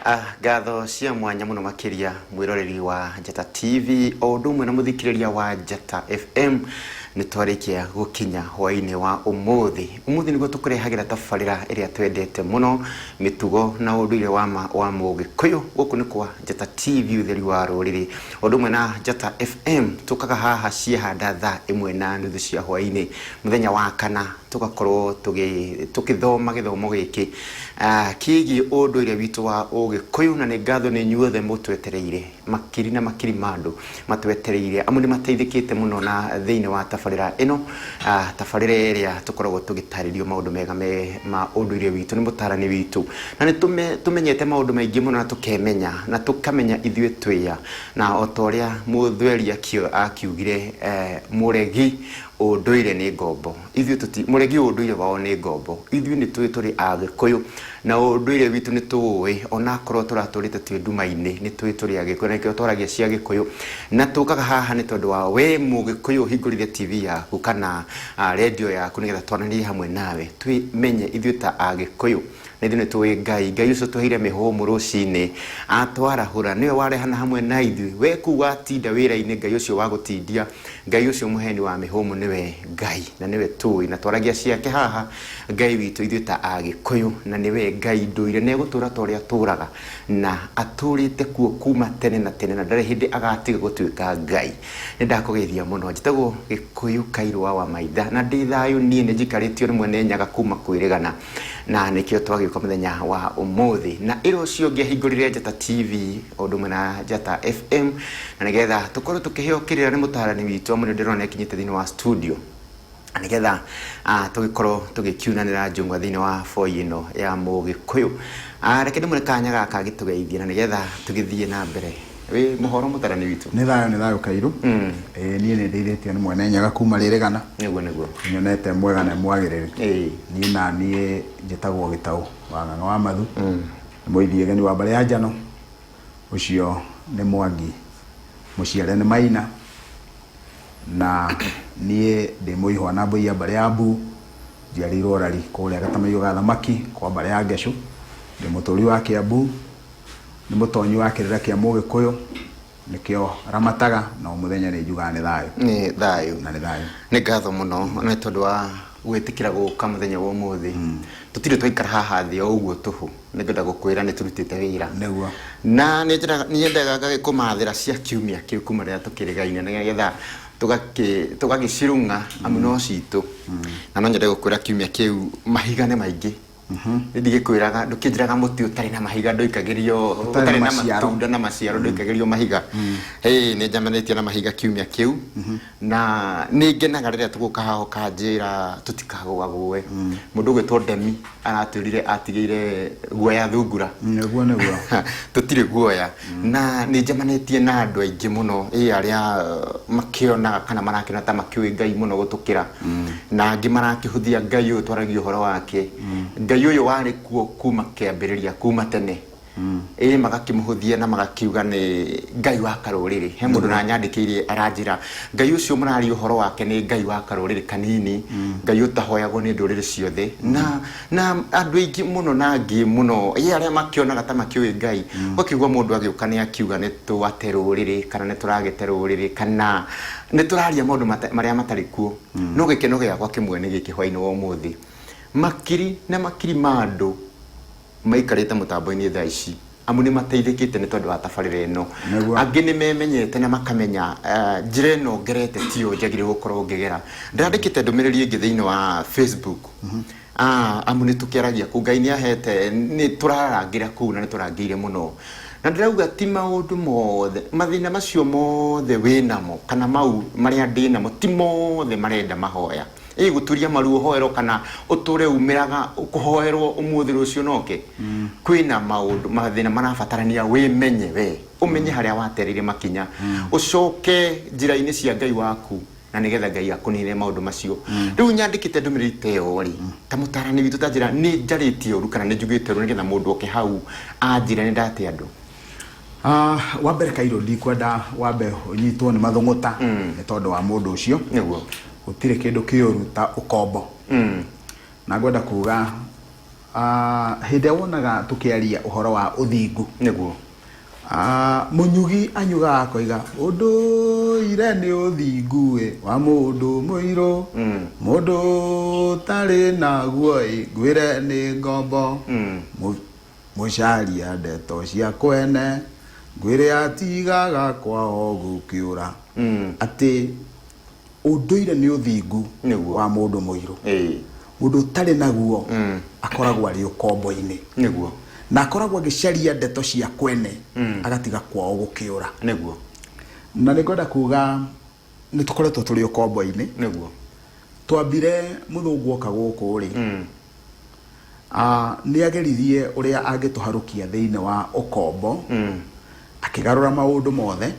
Ngatho cia mwanya mũno makĩria mwĩroreri wa Njata TV o ũndũ ũmwe na mũthikĩrĩria wa Njata FM. Nĩ twarĩkia gũkinya hwaĩ-inĩ wa ũmũthĩ. Ũmũthĩ nĩguo tũkũrehagĩra tabarĩra ĩrĩa twendete mũno, mĩtugo na ũndũire wa ma wa Mũgĩkũyũ. Gũkũ nĩ kwa Njata TV, ũtheri wa rũrĩrĩ, o ũndũ ũmwe na Njata FM. Tũkaga haha ciehanda thaa 1:30 cia hwaĩ-inĩ mũthenya wa kana, tũgakorwo tũgĩthoma gĩthomo gĩkĩ kĩgiĩ ũndũire witũ wa Ũgĩkũyũ. Na nĩ ngatho nĩ inyuothe mũtwetereire, makiri na makiri ma andũ matwetereire, amu nĩ mateithĩkĩte mũno na thĩinĩ wa tabarĩra ĩno, tabarĩra ĩrĩa tũkoragwo tũgĩtarĩrio maũndũ mega me ma ũndũire witũ nĩ mũtarani witũ. Na nĩ tũmenyete maũndũ maingĩ mũno na tũkemenya na tũkamenya ithuĩ twĩa. Na o ta ũrĩa Mũthweri akiugire, mũregi ũndũire nĩ ngombo. Ithuĩ tũti, mũregi ũndũire wao nĩ ngombo. Ithuĩ nĩ tũĩ tũrĩ Agĩkũyũ na ũndũire witũ nĩ tũũĩ, onakorwo tũratũrĩte twĩ nduma-inĩ, nĩ tũĩ tũrĩ Agĩkũyũ na nĩkĩo twaragia cia Gĩkũyũ. Na tũkaga haha nĩ tondũ wa we Mũgĩkũyũ ũhingũrire TV yaku kana radio yaku nĩgetha twaranĩrie hamwe nawe, twĩmenye ithuĩ ta Agĩkũyũ. Na ithuĩ nĩ tũĩ Ngai, Ngai ũcio ũtũheire mĩhũmũ rũcinĩ, atwarahũra, nĩwe warehana hamwe na ithuĩ. We kũu watinda wĩra-inĩ, Ngai ũcio wagũtindia, Ngai ũcio mũheani wa mĩhũmũ nĩwe Ngai, na nĩwe tũĩ, na twaragia ciake haha, Ngai witũ ithuĩ ta Agĩkũyũ, na nĩwe Ngai ndũire, na egũtũra ta ũrĩa atũraga, na atũrĩte kuo kuma tene na tene, na ndarĩ hĩndĩ agatiga gũtuĩka Ngai. Nĩ ndakũgeithia mũno. Njĩtagwo Gĩkũyũ Kairũ wa Wamaitha, na ndĩ thayũ niĩ, nĩ njikarĩtio nĩ Mwene Nyaga kuma kwĩrĩgana. Na nĩkĩo twagĩũka mũthenya wa ũmũthĩ. Na ĩra ũcio ũngĩ ahingũrĩre Njata TV o ũndũ ũmwe na Njata FM, na nĩgetha tũkorwo tũkĩheo kĩrĩra nĩ mũtaarani witũ, amu nĩ ndĩrona nĩakinyĩte thĩinĩ wa studio, na nĩgetha tũgĩkorwo tũgĩkiunanĩra njũng'wa thĩinĩ wa boi ĩno ya Mũgĩkũyũ. Reke ndĩmũhe kanya gaka agĩtũgeithie na nĩgetha tũgĩthiĩ na mbere. Wĩ mũhoro mũtarani witũ? Nĩ thayũ, nĩ thayũ Kairũ. Ĩĩ niĩ nĩ ndeithĩtio nĩ Mwene Nyaga kuma Rĩrĩgana. Nĩguo nĩguo. Nyonete mwega na mwagĩrĩru. Niĩ na niĩ njĩtagwo Gĩtaũ wa Ng'ang'a wa Mathu. Nĩ mũithiĩgeni wa mbarĩ ya Njano. Ũcio nĩ Mwangi. Mũciare nĩ Maina. Na niĩ ndĩ mũihwa na mbũi ya mbarĩ ya Mbuu. Njiarĩirwo Rari kũrĩa Gatamaiyũ ga Thamaki kwa mbarĩ ya Ngecũ. Ndĩ mũtũri wa Kĩambu. Nĩ mũtonyi wa kĩrĩra kĩa Mũgĩkũyũ, nĩkĩo ramataga na o mũthenya nĩ njugaga nĩ thayũ. Nĩ thayũ. Na nĩ thayũ. Nĩ ngatho mũno nĩ tondũ wa gwĩtĩkĩra gũka mũthenya wa ũmũthĩ. Tũtirĩ twaikara haha thĩ o ũguo tũhũ. Nĩ ngwenda gũkwĩra nĩ tũrutĩte wĩra. Nĩguo. Na nĩ nyendaga ngagĩkũmathĩra cia kiumia kĩu kuma rĩrĩa tũkĩrĩgaine nĩgetha tũgagĩcirung'a amu no citũ. Na no nyende gũkwĩra kiumia kĩu mahiga nĩ maingĩ. Nĩ ndigĩkwĩraga ndũkĩnjĩraga mũtĩ ũtarĩ na mahiga ndũikagĩrio, ũtarĩ na matunda na maciaro ndũikagĩrio mahiga. Hey, nĩ njamanĩtie na mahiga kiumia kĩu, na nĩ ngenaga rĩrĩa tũgũka haha ũkanjĩra tũtikagũagũe. Mũndũ ũgwĩtwo Ndemi aratwĩrire atigĩire guoya thungura. Nĩguo nĩguo. Tũtirĩ guoya. Na nĩ njemanĩtie na andũ aingĩ mũno, ĩ arĩa makĩonaga kana marakĩona ta makĩũĩ Ngai mũno gũtũkĩra, na angĩ marakĩhũthia Ngai ũyũ twaragia ũhoro wake, Ngai ũyũ warĩ kuo kuma kĩambĩrĩria, kuma tene, ĩ magakĩmũhũthia na magakiuga nĩ Ngai wa karũrĩrĩ. He mũndũ ũranyandĩkĩire aranjĩra Ngai ũcio mũraria ũhoro wake nĩ Ngai wa karũrĩrĩ kanini, Ngai ũtahoyagwo nĩ ndũrĩrĩ ciothe. Na andũ aingĩ mũno na angĩ mũno, ĩ arĩa makĩonaga ta makĩũĩ Ngai, ũgakĩigua mũndũ agĩũka nĩ akiuga nĩ twate rũrĩrĩ, kana nĩ tũragĩte rũrĩrĩ, kana nĩ tũraria maũndũ marĩa matarĩ kuo. No gĩkeno gĩakwa kĩmwe nĩ gĩkĩ hwainĩ wa ũmũthĩ, makiri na makiri ma andũ maikarĩte mũtambo-inĩ thaa ici, amu nĩ mateithĩkĩte nĩ tondũ wa tabarĩra ĩno. Angĩ nĩ memenyete na makamenya njĩra ĩno ngerete tiyo njagĩrĩirwo gũkorwo ngĩgera. Ndĩrandĩkĩte ndũmĩrĩri ĩngĩ thĩinĩ wa Facebook, amu nĩ tũkĩaragia kũu, Ngai nĩ ahete, nĩ tũrarangĩra kũu na nĩ tũrangĩire mũno. Na ndĩrauga ti maũndũ mothe, mathĩna macio mothe wĩnamo kana mau marĩa ndĩnamo ti mothe marenda mahoya. Ĩ gũturia maru ũhoerwo kana ũtũre umĩraga kũhoerwo ũmũthĩ rũciũ noke. Kwĩna maũndũ mathĩna marabatarania wĩmenye we, ũmenye harĩa watereire makinya, ũcoke njĩra-inĩ cia Ngai waku na nĩgetha Ngai akũninĩre maũndũ macio. Rĩu nyandĩkĩte ndũmĩrĩri ta ĩyo rĩ, ta mũtarani witũ ta njĩra nĩ njarĩtie ũru kana nĩ njugĩte ũru nĩgetha mũndũ oke hau anjĩre nĩ ndate andũ. Wa mbere Kairũ ndikwenda wambe ũnyitwo nĩ mathũng'ũta nĩ tondũ wa mũndũ ũcio. Nĩguo. Gũtirĩ kĩndũ kĩũru ta ũkombo. Na ngwenda kuga Hĩndĩ ĩrĩa wonaga tũkĩaria ũhoro wa ũthingu, Mũnyugi anyugaga akoiga ũndũire nĩ ũthingu ĩ wa mũndũ mũirũ, mũndũ ũtarĩ naguo ĩ ngwĩre nĩ ngombo. Mũcaria ndeto cia kwene ngwĩre atigaga kwao gũkĩũra. Atĩ Ũndũire nĩ ũthingu wa mũndũ mũirũ. Mũndũ ũtarĩ naguo akoragwo arĩ ũkombo-inĩ. Na akoragwo agĩcaria ndeto cia kwene agatiga kwao gũkĩũra. Na nĩ ngwenda kuga nĩ tũkoretwo tũrĩ ũkombo-inĩ. Twambire mũthũngũ oka gũkũ rĩ, nĩ ageririe ũrĩa angĩtũharũkia thĩinĩ wa ũkombo, akĩgarũra maũndũ mothe.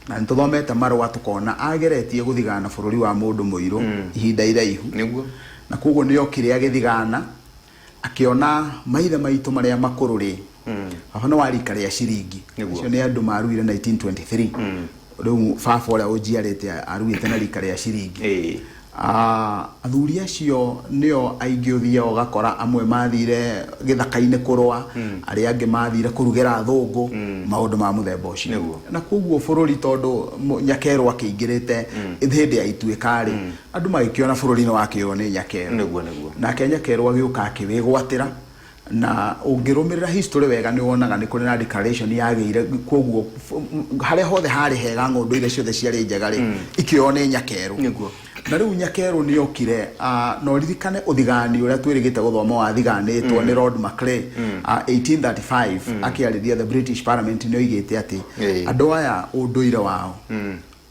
Na nĩ tũthomete marũa tũkona ageretie gũthigana bũrũri wa mũndũ mũirũ ihinda iraihu. Na koguo nĩ okire agĩthigana, akĩona maithe maitũ marĩa makũrũ rĩ, baba nĩ wa rika rĩa ciringi. Acio nĩ andũ maruire 1923. Rĩu baba ũrĩa ũnjiarĩte aruĩte na rika rĩa ciringi. Athuri acio nĩo aingĩ ũthiaga ũgakora amwe mathire gĩthaka-inĩ kũrũa, arĩa angĩ mathire kũrugĩra athũngũ, maũndũ ma mũthemba ũcio. Na koguo bũrũri tondũ Nyakerũ akĩingĩrĩte hĩndĩ ya ituĩka-rĩ, andũ magĩkĩona bũrũri nĩ wakĩoywo nĩ Nyakerũ. Nake Nyakerũ agĩũka akĩwĩgwatĩra. Na ũngĩrũmĩrĩra history wega nĩ wonaga nĩ kũrĩ na declaration yagĩire, koguo harĩa hothe harĩ hega ng'ũndũ iria ciothe ciarĩ njega rĩ, ikĩoywo nĩ Nyakerũ. Na rĩu Nyakerũ nĩ okire, na ũririkane ũthigani ũrĩa twĩrĩgĩte gũthoma wathiganĩtwo nĩ Lord Maclay, 1835 akĩarĩria the British Parliament nĩ oigĩte atĩ andũ aya ũndũire wao,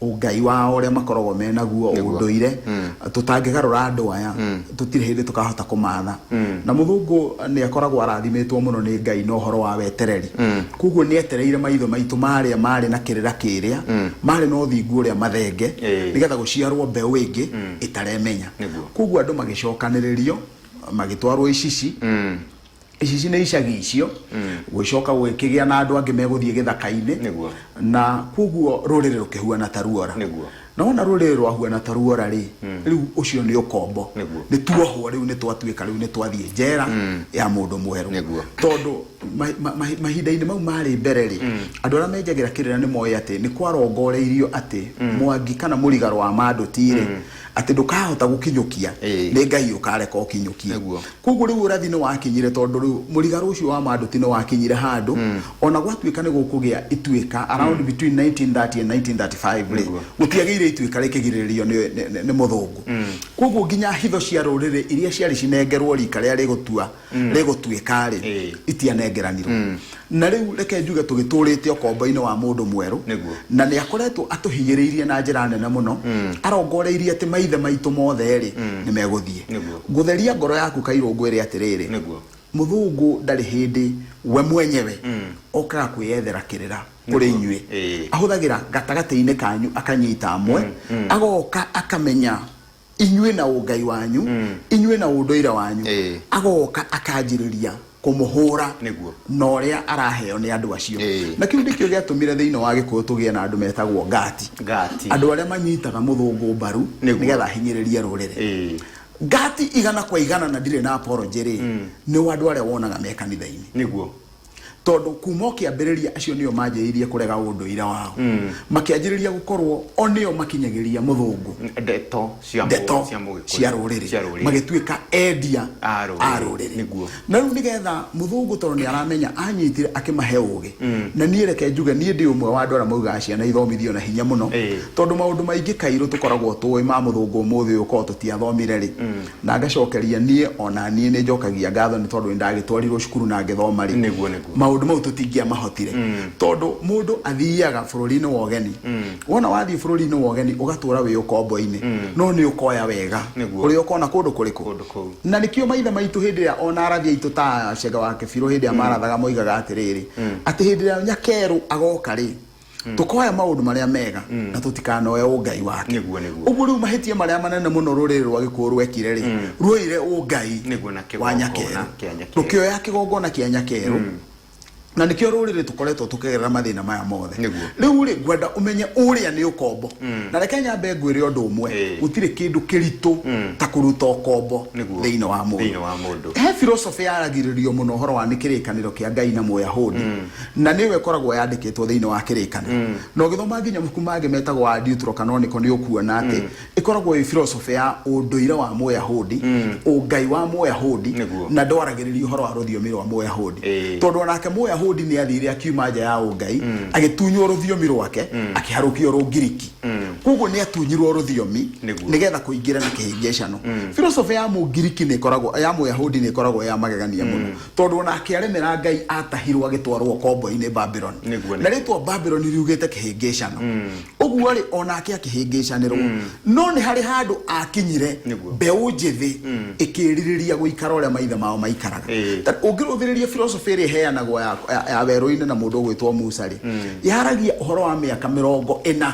Ũngai wao ũrĩa makoragwo me naguo, ũndũire, tũtangĩgarũra andũ aya, tũtirĩ hĩndĩ tũkahota kũmatha. Na mũthũngũ nĩ akoragwo arathimĩtwo mũno nĩ Ngai na ũhoro wa wetereri. Koguo nĩ etereire maitho maitũ marĩa marĩ na kĩrĩra kĩrĩa, marĩ na ũthingu ũrĩa mathenge, nĩgetha gũciarwo mbeũ ĩngĩ ĩtaremenya. Koguo andũ magĩcokanĩrĩrio, magĩtwarwo icici, Icici nĩ icagi icio, gũgĩcoka gũgĩkĩgĩa na andũ angĩ megũthiĩ gĩthaka-inĩ. Na kwoguo rũrĩrĩ rũkĩhuana ta ruora. Na wona rũrĩrĩ rwahuana ta ruora rĩ, rĩu ũcio nĩ ũkombo. Nĩ tuohwo rĩu, nĩ twatuĩka rĩu nĩ twathiĩ njera ya mũndũ mwerũ. Tondũ mahinda-inĩ mau marĩ mbere rĩ, andũ arĩa menjagĩra kĩrĩra nĩ moĩ atĩ nĩ kwarongoreirio atĩ Mwangi kana Mũrigarũ wa Manduti rĩ, atĩ ndũkahota gũkinyũkia, nĩ Ngai ũkareka ũkinyũkie. Koguo rĩu ũrathi nĩ wakinyire, tondũ rĩu mũrigarũ ũcio wa Manduti nĩ wakinyire handũ, ona gwatuĩka nĩ gũkũgĩa ituĩka around between 1930 and 1935 rĩ, gũtiagĩire ituĩka rĩkĩgirĩrĩrio nĩ mũthũngũ. Koguo nginya hitho cia rũrĩrĩ iria ciarĩ cinengerwo rika rĩa rĩgũtua rĩgũtuĩka rĩ, itianengeranirwo. Na rĩu reke njuge tũgĩtũrĩte ũkombo-inĩ wa mũndũ mwerũ. Na nĩ akoretwo atũhinyĩrĩirie na njĩra nene mũno, arongoreirie atĩ maithe maitũ mothe rĩ, nĩ megũthiĩ. Ngũtheria ngoro yaku Kairũ ngwĩre atĩrĩrĩ, mũthũngũ ndarĩ hĩndĩ we mwenyewe okaga kwĩyethera kĩrĩra kũrĩ inyuĩ. Ahũthagĩra gatagatĩ-inĩ kanyu akanyita amwe, agoka akamenya inyuĩ na ũngai wanyu, inyuĩ na ũndũire wanyu. Agoka akanjĩrĩria kũmũhũra na ũrĩa araheo nĩ andũ acio. Na kĩu nĩkĩo gĩatũmire thĩinĩ wa Gĩkũyũ tũgĩe na andũ metagwo ngati. Ngati. Andũ arĩa manyitaga mũthũngũ mbaru nĩgetha ahinyĩrĩrie rũrĩrĩ. Ngati igana kwa igana na ndirĩ na apology rĩ, nĩ andũ arĩa wonaga me kanitha-inĩ. Tondũ kuma o kĩambĩrĩria acio nĩo manjĩrĩirie kũrega ũndũire wao. Makĩanjĩrĩria gũkorwo o nĩo makinyagĩria mũthũngũ Ndeto cia ndeto cia mũgĩkũyũ. cia rũrĩrĩ. Cia rũrĩrĩ. Magĩtuĩka endia A rũrĩrĩ. a rũrĩrĩ. Na rĩu nĩgetha mũthũngũ tondũ nĩ aramenya anyitire akĩmahe ũgĩ. Na niĩ reke njuge niĩ ndĩ ũmwe wa andũ arĩa maugaga ciana ithomithio na hinya mũno. Tondũ maũndũ maingĩ kairũ tũkoragwo tũĩ ma mũthũngũ ũmũthĩ ũyũ korwo tũtiathomire rĩ. Na ngacokeria niĩ o na niĩ nĩ njokagia ngatho nĩ tondũ nĩ ndagĩtwarirwo cukuru na ngĩthoma rĩ. Maũndũ mau tũtingĩamahotire. Tondũ mũndũ athiaga bũrũri-inĩ wa ũgeni. Wona wathiĩ bũrũri-inĩ wa ũgeni ũgatũra wĩ ũkombo-inĩ, no nĩ ũkoya wega ũrĩa ũkona kũndũ kũrĩkũ? Kũndũ kũu. Na nĩkĩo maithe maitũ hĩndĩ ĩrĩa ona arathi aitũ ta Chenga wa Kĩbirũ hĩndĩ ĩrĩa marathaga moigaga atĩrĩrĩ, atĩ hĩndĩ ĩrĩa Nyakerũ agoka rĩ, tũkoya maũndũ marĩa mega na tũtikanoe ũngai wake. Nĩguo. Ũguo rĩu mahĩtia marĩa manene mũno rũrĩrĩ rwa Gĩkũyũ rwekire rĩ, ruoire ũngai Nĩguo, na wa kĩgongona Nyakerũ. kĩa Nyakerũ. Rũkĩoya kĩgongona kĩa Nyakerũ. Na nĩkĩo rũrĩrĩ tũkoretwo tũkĩgerera mathĩna maya mothe. Nĩguo. Rĩu rĩ, ngwenda ũmenye ũrĩa nĩ ũkombo, na reke nyambe ngwĩre ũndũ ũmwe. Gũtirĩ kĩndũ kĩritũ ta kũruta ũkombo thĩinĩ wa mũndũ. Thĩinĩ wa mũndũ. He philosophy yaragĩrĩrio mũno ũhoro wa nĩ kĩrĩkanĩro kĩa Ngai na Mũyahudi, na nĩyo ĩkoragwo yandĩkĩtwo thĩinĩ wa kĩrĩkanĩro, na ũgĩthoma nginya mabuku mangĩ metagwo wa Deuterocanonical nĩ ũkuona atĩ ĩkoragwo ĩ philosophy ya ũndũire wa Mũyahudi, ũngai wa Mũyahudi. Na ndwaragĩrĩria ũhoro wa rũthiomi rwa Mũyahudi, tondũ onake Mũyahudi nĩ athire akiuma nja ya ũngai, agĩtunywo rũthiomi rwake, akĩharũkio Rũngiriki. Koguo nĩ atunyirwo rũthiomi nĩgetha kũingĩra na kĩhĩngĩcano. Philosophy ya Mũngiriki nĩ ĩkoragwo, ya Mũyahudi nĩ ĩkoragwo ya magegania mũno, tondũ onake aremera Ngai atahirwo agĩtwarwo kombo-inĩ Babylon. Na rĩtwa Babylon riugĩte kĩhĩngĩcano. Ũguo rĩ, onake akĩhĩngĩcanĩrwo, no nĩ harĩ handũ akinyire mbeũ njĩthĩ ĩkĩrirĩria gũikara ũrĩa maithe mao maikaraga. Ũngĩrũthĩrĩria philosophy ĩrĩa ĩheanagwo ya werũ-inĩ na mũndũ ũgwĩtwo Musa rĩ, yaragia ũhoro wa mĩaka 40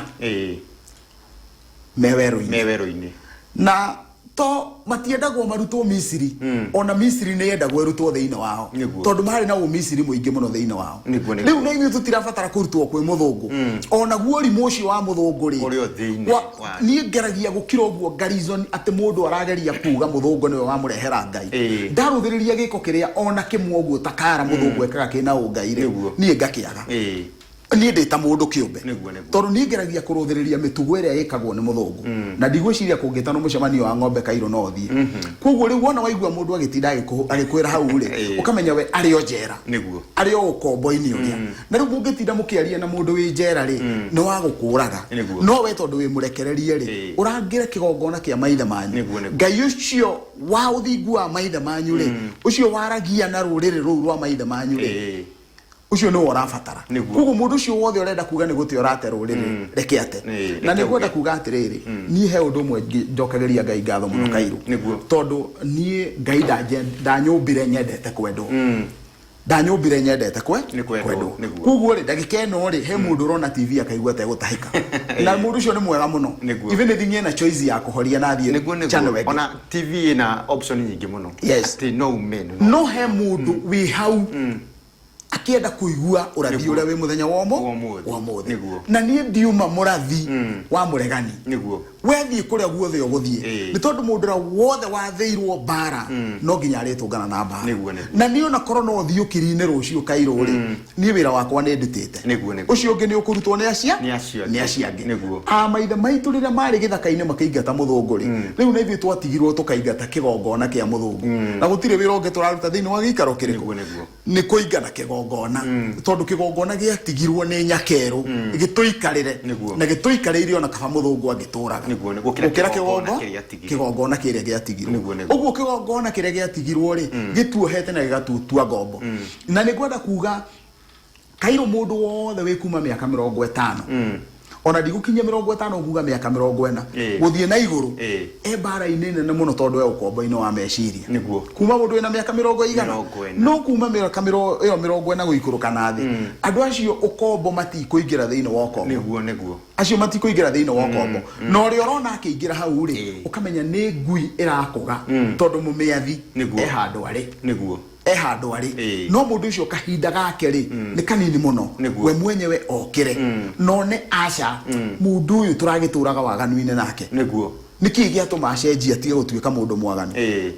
me werũ-inĩ. Me werũ-inĩ. Na to matiendagwo marutwo Misiri, ona Misiri nĩ yendagwo ĩrutwo thĩinĩ wao, tondũ marĩ na ũmisiri mũingĩ mũno thĩinĩ wao. Rĩu na ithuĩ tũtirabatara kũrutwo kwĩ mũthũngũ, ona guo ũrimũ ũcio wa mũthũngũ rĩ, Ũrĩ o thĩinĩ niĩ ngeragia gũkira ũguo ngarizon atĩ mũndũ arageria kuga mũthũngũ nĩwe wamũrehera Ngai. Ndarũthĩrĩria gĩko kĩrĩa ona kĩmwe ũguo ta kara mũthũngũ ekaga kĩna ũngai rĩ, niĩ ngakĩaga. Niĩ ndĩ ta mũndũ kĩũmbe, Nĩguo. tondũ niĩ ngeragia kũrũthĩrĩria mĩtugo ĩrĩa ĩkagwo nĩ mũthũngũ, na ndigwĩciria kũngĩtanwo mũcemanio wa ng'ombe kairũ no thiĩ. Koguo rĩu wona waigua mũndũ agĩtinda agĩkwĩra hau rĩ, ũkamenya we arĩ o njera, arĩ o ũkombo-inĩ ũrĩa. Na rĩu mũngĩtinda mũkĩaria na mũndũ wĩ njera rĩ, nĩ wa gũkũraga. No we tondũ wĩ mũrekererie rĩ, ũrangĩre kĩgongona kĩa maithe manyu. Nĩguo. Ngai ũcio wa ũthingu wa maithe manyu rĩ, ũcio waragia na rũrĩrĩ rũu rwa maithe manyu rĩ, ũcio nĩwe ũrabatara. Koguo mũndũ ũcio wothe ũrenda kuga nĩ gũte ũrate rũrĩrĩ, reke ate. Na Reke nĩ ngwenda uge. kuga atĩrĩrĩ, niĩ he ũndũ ũmwe njokagĩria Ngai ngatho mũno kairũ, tondũ niĩ Ngai ndanyũmbire nyendete kwendwo, ndanyũmbire nyendete Nĩ kwendwo, kwendwo. Koguo rĩ, ndagĩka ĩno rĩ, he mũndũ ũrona TV akaigua ategũtahĩka, na mũndũ ũcio nĩ mwega mũno. Even if ena choice ya kũhoria na athiĩ channel ĩngĩ. Ona TV ĩna option nyingĩ mũno. Atĩ no ume no he mũndũ wĩ hau akĩenda kũigua ũrathi ũrĩa wĩ mũthenya wa Wa ũmũthĩ. Wa ũmũthĩ. Na niĩ ndiuma mũrathi wa mũregani. Wethiĩ kũrĩa guothe ũgũthiĩ, nĩ tondũ mũndũ ũrĩa wothe wathĩirwo mbara no nginya arĩtũngana na mbara. Na niĩ ona korwo no thiĩ ũkiri-inĩ rũciũ kairũ rĩ, niĩ wĩra wakwa nĩ ndutĩte. Ũcio ũngĩ nĩ ũkũrutwo nĩ acia Nĩ acio angĩ. Nĩ acio angĩ. A maithe maitũ rĩrĩa marĩ gĩthaka-inĩ makĩingata mũthũngũ rĩ, rĩu na ithuĩ twatigirwo tũkaingata kĩgongona kĩa mũthũngũ, na gũtirĩ wĩra ũngĩ tũraruta thĩinĩ wa gĩikaro kĩrĩkũ. Nĩguo. Nĩ kũingana kĩgongona, tondũ kĩgongona gĩatigirwo nĩ nyakerũ gĩtũikarĩre, na gĩtũikarĩire ona kaba mũthũngũ angĩtũraga. Nĩguo, gũkĩra gũkĩra kĩgongona kĩrĩa gĩatigirwo. Kĩgongona kĩrĩa gĩatigirwo. Nĩguo. Ũguo kĩgongona kĩrĩa gĩatigirwo rĩ, gĩtuohete na gĩgatutua ngombo. Na nĩ ngwenda kuga kairũ, mũndũ wothe wĩ kuma mĩaka 50, ona ndigũkinyia 50, nguga mĩaka 40 gũthiĩ na igũrũ, e mbara-inĩ nene mũno, tondũ e ũkombo-inĩ wa meciria. Kuma mũndũ wĩna mĩaka mĩrongo igana, 40. No kuma mĩaka ĩyo 40 gũikũrũka na thĩ, andũ acio ũkombo matikũingĩra thĩinĩ wa ũkombo. Nĩguo. Acio matikũingĩra thĩinĩ wa ũkombo, na ũrĩa ũrona akĩingĩra hau rĩ, ũkamenya nĩ ngui ĩrakũga, tondũ mũmĩathi e handũ arĩ. E handũ arĩ. No mũndũ ũcio kahinda gake rĩ, nĩ kanini mũno. We mwenyewe okĩre none aca mũndũ ũyũ tũragĩtũraga waganu-inĩ nake, nĩkĩ gĩatũma acenjie atige gũtuĩka mũndũ mwaganu,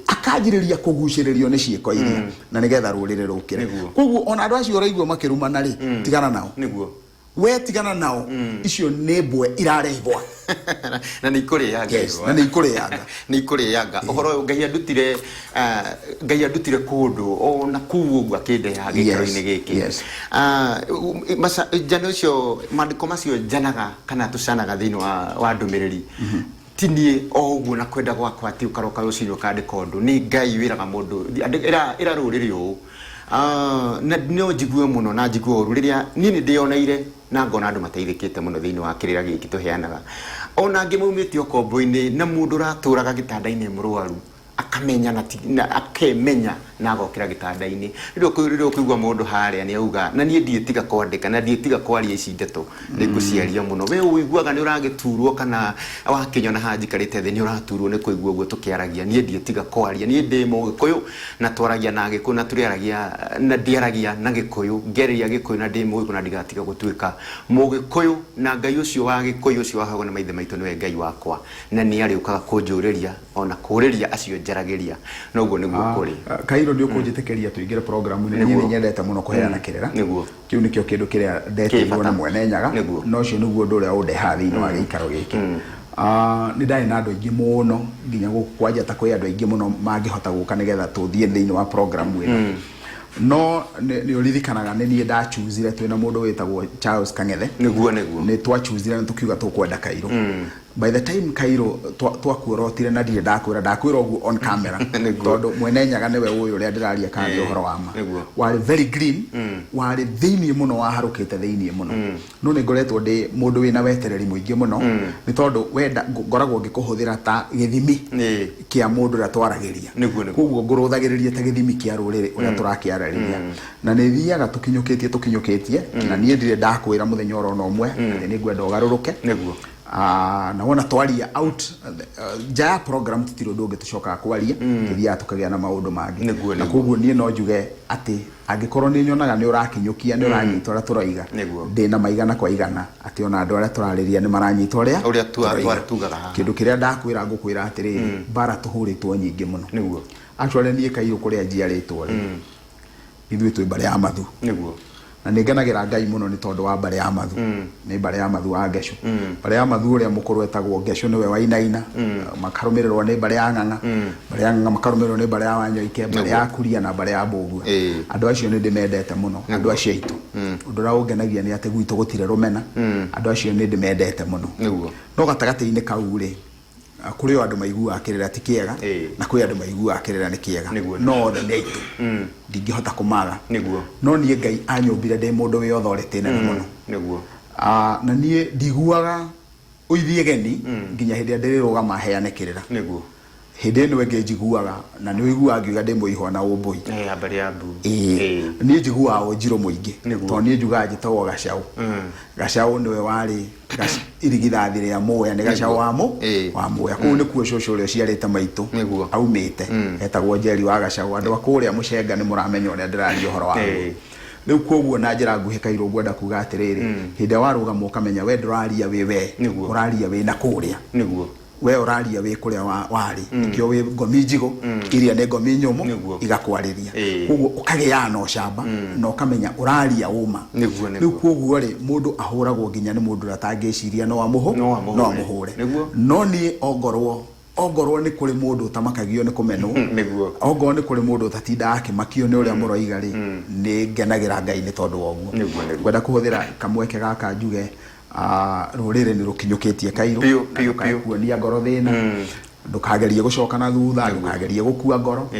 akanjĩrĩria kũgucĩrĩrio nĩ ciĩko iria, na nĩgetha rũrĩrĩ rũkĩre. Koguo ona andũ acio ũraigua makĩrumana rĩ, tigana nao. We tigana nao, icio nĩ mbwe irarengwa. Na nĩ ikũrĩanga. Yes, na nĩ ikũrĩanga. Nĩ ikũrĩanga. Ũhoro ũyũ Ngai andutire, Ngai andutire kũndũ ona kũu ũguo akĩndeha gĩikaro-inĩ gĩkĩ. Njano icio, maandĩko macio njanaga kana tũcanaga thĩinĩ wa ndũmĩrĩri, ti niĩ o ũguo na kwenda gwakwa atĩ ũkaroka rũcinĩ ũkandĩka ũndũ. Nĩ Ngai wĩraga mũndũ, ĩra rũrĩrĩ ũũ. Na no njigue mũno na njigue ũru rĩrĩa niĩ nĩ ndĩyoneire na ngona andũ mateithĩkĩte mũno thĩinĩ wa kĩrĩra gĩkĩ tũheanaga, ona angĩ maumĩte ũkombo-inĩ, na mũndũ ũratũraga gĩtanda-inĩ mũrwaru akamenya na akemenya Na agokĩra gĩtanda-inĩ. Rĩrĩa ũkũigua mũndũ harĩa nĩ auga, na niĩ ndiĩtiga kwandĩka, na ndiĩtiga kwaria ici ndeto, nĩ ngũciaria mũno. We ũiguaga nĩ ũragĩturwo kana wakĩnyona haha njikarĩte thĩ nĩ ũraturwo nĩ kũigua ũguo tũkĩaragia? Niĩ ndiĩtiga kwaria. Niĩ ndĩ Mũgĩkũyũ na twaragia na Gĩkũyũ na tũrĩaragia na ndiaragia na Gĩkũyũ, ngĩarĩria Gĩkũyũ na ndĩ Mũgĩkũyũ na ndigatiga gũtuĩka Mũgĩkũyũ, na Ngai ũcio wa Gĩkũyũ ũcio waheagwo nĩ maithe maitũ nĩwe Ngai wakwa, na nĩ arĩũkaga kũnjũrĩria ona kũrĩria acio njaragĩria. Noguo nĩguo kũrĩ. Kairũ, nĩ ũkũnjĩtĩkĩria tũingĩre programu-inĩ? Niĩ nĩ nyendete mũno kũheana kĩrĩra. Kĩu nĩkĩo kĩndũ kĩrĩa ndetĩirwo bata. Nĩ Mwene Nyaga. Na ũcio nĩguo ũndũ ũrĩa ũndehaga thĩinĩ wa gĩikaro gĩkĩ. Nĩ ndarĩ na andũ aingĩ mũno, nginya gũkũ kwa Njata kwĩ andũ aingĩ mũno mangĩhota gũka nĩgetha tũthiĩ thĩinĩ wa program ĩno, no nĩ ũririkanaga nĩ niĩ ndachuzire twĩna mũndũ wĩtagwo Charles Kang'ethe. Nĩguo nĩguo. Nĩ twachuzire na tũkiuga tũkwenda Kairũ. By the time Kairũ twakuorotire, na ndirĩ ndakwĩra, ndakwĩra ũguo on camera, tondũ Mwene Nyaga nĩwe ũĩ ũrĩa ndĩraria kana nĩ ũhoro wa ma. Warĩ very green, warĩ thĩiniĩ mũno, waharũkĩte thĩiniĩ mũno. No nĩ ngoretwo ndĩ mũndũ wĩna wetereri mũingĩ mũno, nĩ tondũ wenda ngoragwo ngĩkũhũthĩra ta gĩthimi kĩa mũndũ ũrĩa twaragĩria. Koguo ngũrũthagĩrĩria ta gĩthimi kĩa rũrĩrĩ ũrĩa tũrakĩarĩrĩria, na nĩ thiaga tũkinyũkĩtie tũkinyũkĩtie, na niĩ ndirĩ ndakwĩra mũthenya oro na ũmwe atĩ nĩ ngwenda ũgarũrũke. Na wona twaria out nja ya program, tũtirĩ ũndũ ũngĩ tũcokaga kwaria, tũthiaga tũkagĩa na maũndũ mangĩ. Na koguo niĩ no njuge atĩ angĩkorwo nĩ nyonaga nĩ ũrakinyũkia, nĩ ũranyita ũrĩa tũroiga, ndĩna maigana kwa igana atĩ ona andũ arĩa tũrarĩria nĩ maranyita ũrĩa Ũrĩa tũroiga. Tugaga haha. Kĩndũ kĩrĩa ndakwĩra, ngũkwĩra atĩrĩrĩ, mbara tũhũrĩtwo nyingĩ mũno. Actually, niĩ Kairũ, kũrĩa njiarĩtwo rĩ, ithuĩ twĩ mbarĩ ya Mathu. Na nĩ ngenagĩra Ngai mũno nĩ tondũ wa mbarĩ ya Mathu. Nĩ mbarĩ ya Mathu wa Ngecũ. Mbarĩ ya Mathu, ũrĩa mũkũrũ etagwo Ngecũ, nĩwe Wainaina, makarũmĩrĩrwo nĩ mbarĩ ya Ng'ang'a, mbarĩ ya Ng'ang'a makarũmĩrĩrwo nĩ mbarĩ ya Wanyoike, mbarĩ ya Kuria na mbarĩ ya Mbũgua. Andũ acio nĩ ndĩmendete mũno, andũ acio aitũ. Ũndũ ũrĩa ũngenagia nĩ atĩ gwitũ gũtirĩ rũmena. Andũ acio nĩ ndĩmendete mũno. No gatagatĩ-inĩ kau rĩ, kũrĩ o andũ maiguaga kĩrĩra ti kĩega, na kwĩ andũ maiguaga kĩrĩra nĩ kĩega. No othe nĩ aitũ, ndingĩhota kũmaga. No niĩ Ngai anyũmbire ndĩ mũndũ wĩ authority nene mũno. Na niĩ ndiguaga ũithiĩ geni nginya hĩndĩ ĩrĩa ndĩrĩrũgama heane kĩrĩra. Hĩndĩ ĩno ĩngĩ njiguaga, na nĩ ũiguaga ngiuga ndĩ mũihwa na ũmbũi. Eh, ya mbarĩ ya mbu. Niĩ njiguaga ũnjirũ mũingĩ, tondũ niĩ njugaga njĩtagwo Gacaũ. Gacaũ nĩwe warĩ irigithathi rĩa Mũya, nĩ Gacaũ wa mũ wa Mũya. Kũu nĩkuo cũcũ ũrĩa ũciarĩte maitũ aumĩte, etagwo Njeri wa Gacaũ. Andũ a kũrĩa Mũcenga nĩ mũramenya ũrĩa ndĩraria ũhoro waguo. Rĩu koguo na njĩra nguhĩ, Kairũ, ngwenda kuga atĩrĩrĩ, hĩndĩ ĩrĩa warũgama ũkamenya we ndũraria wĩ we, ũraria wĩ na kũrĩa. We ũraria wĩ kũrĩa warĩ, nĩkĩo wĩ ngomi njigũ, iria nĩ ngomi nyũmũ, igakwarĩria. Koguo ũkagĩaga na ũcamba na ũkamenya ũraria ũma. Rĩu koguo rĩ, mũndũ ahũragwo nginya nĩ mũndũ ũrĩa atangĩciria no amũhũ No amũhũre. No amũhũre. No niĩ ongorwo nĩ kũrĩ mũndũ ũtamakagio nĩ kũmenwo, ongorwo nĩ kũrĩ mũndũ ũtatindaga akĩmakio nĩ ũrĩa mũroiga rĩ, nĩ ngenagĩra Ngai nĩ tondũ wa ũguo. Ngwenda kũhũthĩra kamweke gaka njuge, rũrĩrĩ nĩ rũkinyũkĩtie Kairũ. Biũ, Na biũ, ndũkae biũ. kuonia ngoro thĩna, ndũkagerie gũcoka na thutha, ndũkagerie gũkua ngoro.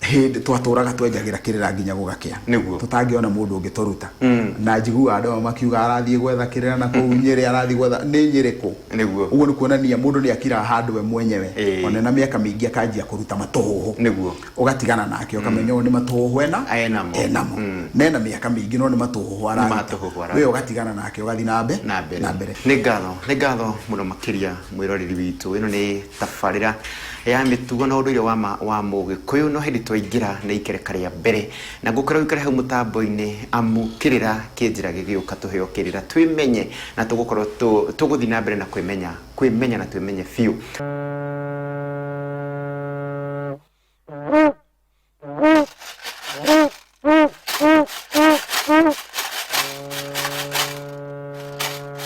Hĩndĩ twatũraga twenjagĩra kĩrĩra nginya gũgakĩa, tũtangĩona mũndũ ũngĩ tũruta. Na njiguaga andũ amwe makiuga arathiĩ gwetha kĩrĩra na kũu Nyĩrĩ, arathiĩ gwetha nĩ Nyĩrĩ kũ. Ũguo nĩ kuonania mũndũ nĩ akiraga handũ we mwenyewe, ona ena mĩaka mĩingĩ akanjia kũruta matũhũhũ. Ũgatigana nake, ũkamenya ũyũ nĩ matũhũhũ ena Enamo. Enamo, na ena mĩaka mĩingĩ, no nĩ matũhũhũ araruta. Matũhũhũ araruta. We ũgatigana nake, ũgathiĩ na mbe na mbere. Na mbere. Nĩ ngatho, nĩ ngatho mũno makĩria, mwĩroreri witũ. Ĩno nĩ tabarĩra ya mĩtugo na ũndũire wa ma wa Mũgĩkũyũ. No hĩndĩ twaingĩra nĩ ikereka rĩa mbere, na ngũkwĩra ũikare hau mũtambo-inĩ, amu kĩrĩra kĩ njĩra gĩgĩũka. Tũheo kĩrĩra twĩmenye, na tũgũkorwo tũgũthiĩ na mbere na kwĩmenya, kwĩmenya na twĩmenye biũ.